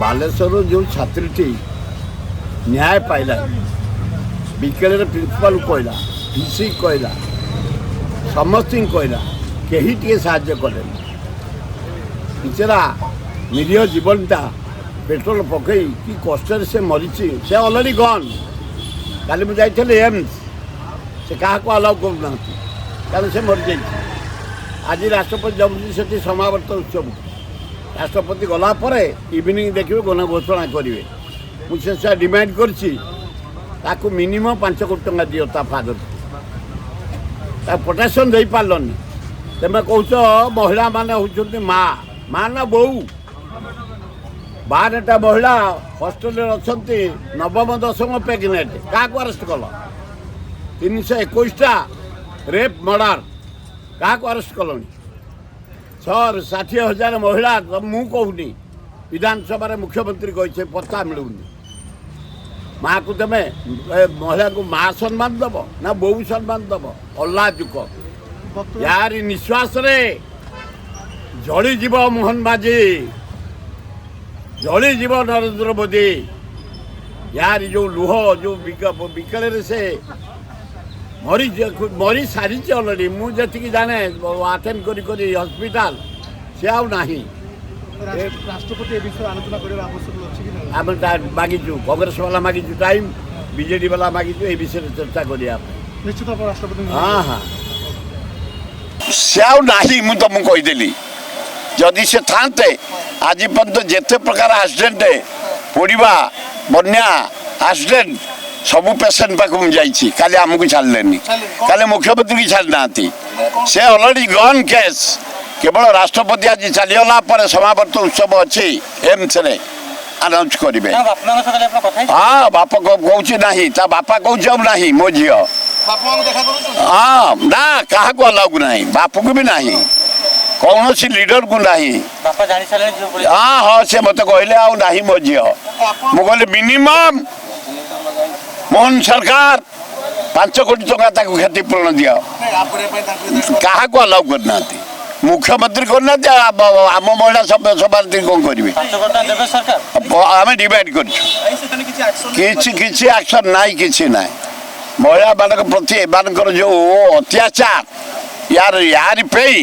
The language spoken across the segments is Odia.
ବାଲେଶ୍ୱରରୁ ଯେଉଁ ଛାତ୍ରୀଟି ନ୍ୟାୟ ପାଇଲାନି, ବିକେଳରେ ପ୍ରିନ୍ସିପାଲକୁ କହିଲା, ଭିସି କହିଲା, ସମସ୍ତଙ୍କୁ କହିଲା, କେହି ଟିକେ ସାହାଯ୍ୟ କଲେନି। ବିଚରା ନିରୀହ ଜୀବନଟା ପେଟ୍ରୋଲ ପକେଇ କି କଷ୍ଟରେ ସେ ମରିଛି। ସେ ଅଲରେଡ଼ି ଗନ୍। କାଲି ମୁଁ ଯାଇଥିଲି ଏମ୍ସ, ସେ କାହାକୁ ଆଲାଉ କରୁନାହାନ୍ତି, କାରଣ ସେ ମରିଯାଇଛି। ଆଜି ରାଷ୍ଟ୍ରପତି ଯାଉଛନ୍ତି ସେଠି ସମାବର୍ତ୍ତ ଉତ୍ସବକୁ। ରାଷ୍ଟ୍ରପତି ଗଲା ପରେ ଇଭିନିଂ ଦେଖିବେ ଗଣ ଘୋଷଣା କରିବେ। ମୁଁ ସେ ଡିମାଣ୍ଡ କରିଛି, ତାକୁ ମିନିମମ୍ 5 କୋଟି ଟଙ୍କା ଦିଅ ତା ଫାଦରକୁ। ତାକୁ ପ୍ରୋଟେକ୍ସନ୍ ଦେଇପାରିଲନି। ତେମେ କହୁଛ ମହିଳାମାନେ ହେଉଛନ୍ତି ମା, ମା ନା ବୋଉ? 12ଟା ମହିଳା ହଷ୍ଟେଲରେ ଅଛନ୍ତି, ନବମ ଦଶମ, ପ୍ରେଗନେଣ୍ଟ। କାହାକୁ ଆରେଷ୍ଟ କଲ? 321ଟା ରେପ୍ ମର୍ଡର, କାହାକୁ ଆରେଷ୍ଟ କଲଣି? 60 ହଜାର ମହିଳା, ମୁଁ କହୁନି, ବିଧାନସଭାରେ ମୁଖ୍ୟମନ୍ତ୍ରୀ କହିছে, ପତ୍ତା ମିଳୁନି। ମାଆକୁ ତମେ ମହିଳାକୁ ମା ସମ୍ମାନ ଦେବ ନା ବୋଉ ସମ୍ମାନ ଦେବ? ଅଲାଜୁକ। ୟାରି ନିଶ୍ୱାସରେ ଜଳିଯିବ ମୋହନ ମାଝୀ, ଜଳିଯିବ ନରେନ୍ଦ୍ର ମୋଦି। ୟାରି ଯେଉଁ ଲୁହ, ଯେଉଁ ବିକଳରେ ସେ ମରି ମରି ସାରିଛି ଅଲରେଡ଼ି। ମୁଁ ଯେତିକି ଜାଣେ, ଆଟେଣ୍ଡ କରି କରି ହସ୍ପିଟାଲ, ସେ ଆଉ ନାହିଁ। ରାଷ୍ଟ୍ରପତି ଏ ବିଷୟରେ ଆଲୋଚନା କରିବା ଆବଶ୍ୟକ ଅଛି କି ନାହିଁ? ଆମେ ମାଗିଛୁ, କଂଗ୍ରେସ ବାଲା ମାଗିଛୁ ଟାଇମ୍, ବିଜେଡି ବାଲା ମାଗିଛୁ ଏଇ ବିଷୟରେ ଚର୍ଚ୍ଚା କରିବା ପାଇଁ। ନିଶ୍ଚିତ ଆପଣ ରାଷ୍ଟ୍ରପତି ହଁ, ସେ ଆଉ ନାହିଁ, ମୁଁ ତମକୁ କହିଦେଲି। ଯଦି ସେ ଥାନ୍ତେ, ଆଜି ପର୍ଯ୍ୟନ୍ତ ଯେତେ ପ୍ରକାର ଆକ୍ସିଡେଣ୍ଟ, ପୋଡ଼ିବା, ବନ୍ୟା, ଆକ୍ସିଡେଣ୍ଟ, ସବୁ ପେସେଣ୍ଟ ପାଖକୁ ମୁଁ ଯାଇଛି। କାଲି ଆମକୁ ଛାଡ଼ିଲେନି, କାଲି ମୁଖ୍ୟମନ୍ତ୍ରୀକି ଛାଡ଼ି ନାହାନ୍ତି। ସେ ଅଲରେଡ଼ି ଗନ୍ କେସ୍। କେବଳ ରାଷ୍ଟ୍ରପତି ଆଜି ଚାଲିଗଲା ପରେ ସମାବର୍ତ୍ତ ଉତ୍ସବ ଅଛି ଏମ୍ସରେ, ଆନାଉନ୍ସ କରିବେ। ହଁ, ବାପା କହୁଛି ନାହିଁ, ତା ବାପା କହୁଛି ଆଉ ନାହିଁ ମୋ ଝିଅ। ହଁ, ନା, କାହାକୁ ଆଲାଉ ନାହିଁ, ବାପକୁ ବି ନାହିଁ, କୌଣସି ଲିଡରକୁ ନାହିଁ। ବାପା ଜାଣି ସାରିଲେଣି ଝିଅ ପଳେଇ? ହଁ, ସେ ମୋତେ କହିଲେ ଆଉ ନାହିଁ ମୋ ଝିଅ। ମୁଁ କହିଲି, ମିନିମମ୍ ମୋହନ ସରକାର 5 କୋଟି ଟଙ୍କା ତାକୁ କ୍ଷତିପୂରଣ ଦିଅ। କାହାକୁ ଆଲାଉ କରିନାହାନ୍ତି, ମୁଖ୍ୟମନ୍ତ୍ରୀ କରିନାହାନ୍ତି, ଆଉ ଆମ ମହିଳା ସଭାନେତ୍ରୀ କ'ଣ କରିବେ? 5 କୋଟି ଟଙ୍କା ଦେବେ ସରକାର? ଆମେ ଡିମାଣ୍ଡ କରିଛୁ। କିଛି କିଛି ଆକ୍ସନ୍ ନାହିଁ, କିଛି ନାହିଁ। ମହିଳାମାନଙ୍କ ପ୍ରତି ଏମାନଙ୍କର ଯେଉଁ ଅତ୍ୟାଚାର, ୟାର ୟାରି ପାଇଁ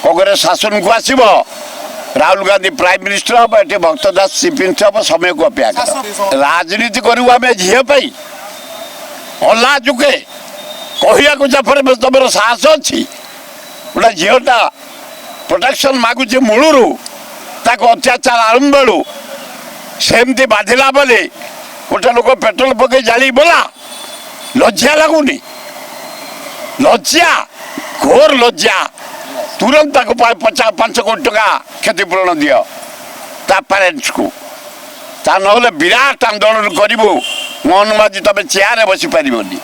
କଂଗ୍ରେସ ଶାସନକୁ ଆସିବ, ରାହୁଲ ଗାନ୍ଧୀ ପ୍ରାଇମ ମିନିଷ୍ଟର ହବ, ଏଠି ଭକ୍ତ ଦାସ ଚିଫ୍ ମିନିଷ୍ଟର ହବ। ସମୟକୁ ଅପେକ୍ଷା କର। ରାଜନୀତି କରିବୁ ଆମେ ଝିଅ ପାଇଁ? ଅଲାଜୁକେ କହିବାକୁ ଯେପରି ତମର ସାହସ ଅଛି। ଗୋଟେ ଝିଅଟା ପ୍ରୋଟେକ୍ସନ୍ ମାଗୁଛି ମୂଳରୁ, ତାକୁ ଅତ୍ୟାଚାର ଆରମ୍ଭ ବେଳୁ ସେମିତି ବାଧିଲା ବୋଲି ଗୋଟେ ଲୋକ ପେଟ୍ରୋଲ ପକେଇ ଜାଳି ବୋଲା। ଲଜ୍ଜା ଲାଗୁନି? ଲଜ୍ଜା, ଘୋର ଲଜ୍ଜା। ତୁରନ୍ତ ତାକୁ 5 କୋଟି ଟଙ୍କା କ୍ଷତିପୂରଣ ଦିଅ ତା ପ୍ୟାରେଣ୍ଟସକୁ। ତା ନହେଲେ ବିରାଟ ଆନ୍ଦୋଳନ କରିବୁ। ମୋହନ ମାଝୀ, ତମେ ଚେୟାରରେ ବସିପାରିବନି।